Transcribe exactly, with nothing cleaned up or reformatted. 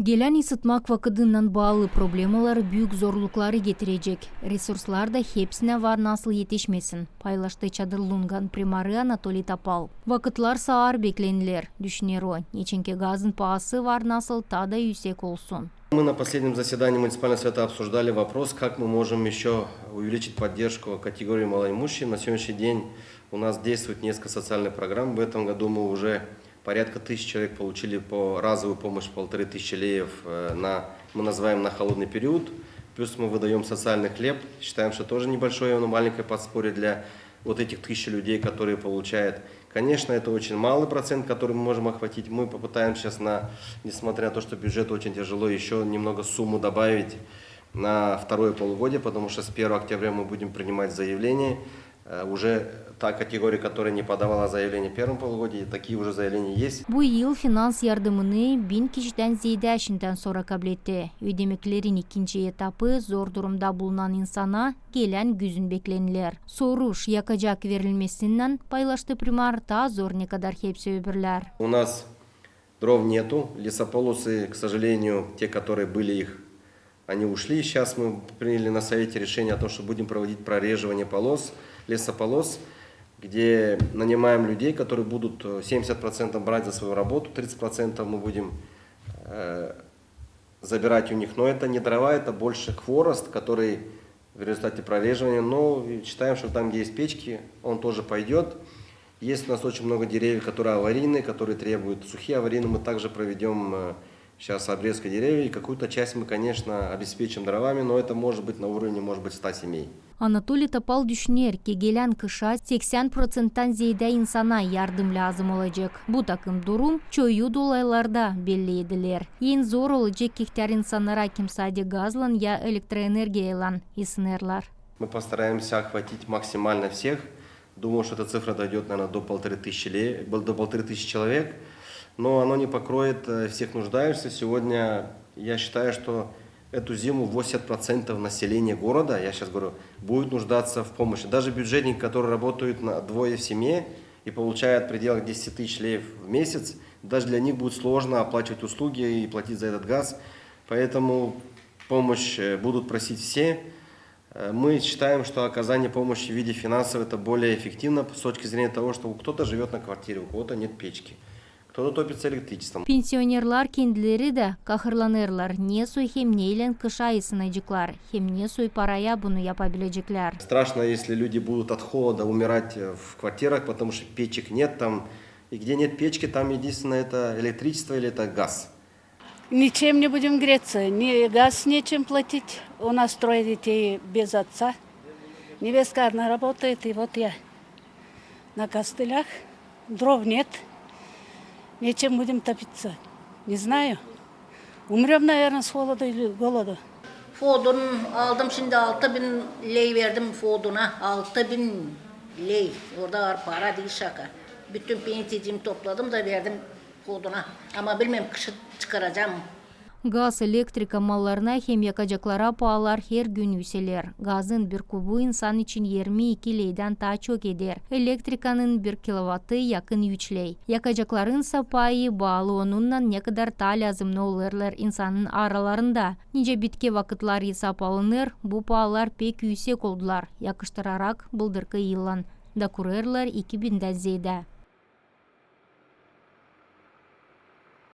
Gelän ısıtmak vakıdınnan baalı problemalar büük zorlukları getirecek. Resurslar da hepsinä var nasıl etişmesin, paylaştı Çadırlungan primarı Anatoliy Topal. Vakıtlar sa aar bekleniler, düşüner o, neçinki gazın paası var nasıl taa da üüsek olsun. Мы на последнем заседании муниципального совета обсуждали вопрос, как мы можем ещё увеличить поддержку категории малоимущих. На сегодняшний день у нас действует несколько социальных программ. В этом году мы уже порядка тысячи человек получили по разовую помощь полторы тысячи леев, э, на, мы называем на холодный период. Плюс мы выдаём социальный хлеб. Считаем, что тоже небольшое, но маленькое подспорье для вот этих тысячи людей, которые получают. Конечно, это очень малый процент, который мы можем охватить. Мы попытаемся сейчас, на, несмотря на то, что бюджет очень тяжело, ещё немного сумму добавить на второе полугодие, потому что с первого октября мы будем принимать заявления. Э, уже та категория, которая не подавала заявление в первом полугодии, такие уже заявления есть. Bu yıl finans yardımını bin kişidän zeedä şindän sora kabletti. Ödemeklerin ikinci etapı zor durumda bulunan insana gelän güzün bekleniler. Soruş yakacak verilmesinnän, paylaştı primar, taa zor, nekadar hepsi öbürlär. У нас дров нету, лесополосы, к сожалению, те, которые были их, они ушли. Сейчас мы приняли на совете решение о том, что будем проводить прореживание полос, лесополос, где нанимаем людей, которые будут, э, семьдесят процентов брать за свою работу, тридцать процентов мы будем, э, забирать у них. Но это не дрова, это больше хворост, который в результате прореживания. Но и считаем, что там, где есть печки, он тоже пойдёт. Есть у нас очень много деревьев, которые аварийные, которые требуют сухие, аварийные. Мы также проведём, э, сейчас обрезка деревьев. И какую-то часть мы, конечно, обеспечим дровами, но это может быть на уровне, может быть, ста семей. Anatoliy Topal düşüner, ki gelän kışa seksän proţenttän zeedä insana yardım lääzım olacek. Bu takım durum çoyu dolaylarda belli ediler. En zor olacek kehdär insannara, kim sade gazlan ya elektroenergiyaylan ısınêrlar. Мы постараемся охватить максимально всех. Думаю, что эта цифра дойдёт, наверное, до полторы тысячи ле-, бл-, до полторы тысячи человек. Но оно не покроет, э, всех нуждающихся. Сегодня я считаю, что эту зиму восемьдесят процентов населения города, я щас говорю, будет нуждаться в помощи. Даже бюджетники, которые работают на двое в семье и получают в пределах десяти тысяч леев в месяц, даже для них будет сложно оплачивать услуги и платить за этот газ. Поэтому помощь, э, будут просить все. Э, мы считаем, что оказание помощи в виде финансовой — это более эффективно с точки зрения того, что кто-то живёт на квартире, у кого-то нет печки, кто-то топится электричеством. Pensionerlar kendileri dä kahırlanêrlar, nesoy hem neylän kışa ısınaceklar, hem nesoy paraya bunu yapabileceklär. Страшно, если люди будут от холода умирать, э, в квартирах, потому что печек нет там. И где нет печки, там единственное — это электричество или это газ. Ничем не будем греться, ни газ нечем платить. У нас трое детей без отца. Невестка одна работает, и вот я на костылях. Дров нет. Нечем будем топиться. Не знаю. Умрём, наверное, с холоду или голоду. Odun aldım, şimdi altı bin ley verdim oduna. Altı bin ley. Orada var para, değil şaka. Bütün pensiyacımı topladım da verdim oduna. Ama bilmem kışın çıkaracam. Gaz, elektrika mallarına hem yakacaklara paalar hergün üüseler. Gazın bir kubu insan için irmi iki leydän taa çok eder. Elektrikanın bir kilovatı yakın üç ley. Yakacaklarınsa paayı baalı onunnan, nekadar taa lääzımnı olêrlar insanın aralarında. Nicä bitki vakıtlar esap alınêr, bu paalar pek üüsek oldular, yakıştırarak bıldırkı yıllan. Da kurêrlar iki bindän zeedä.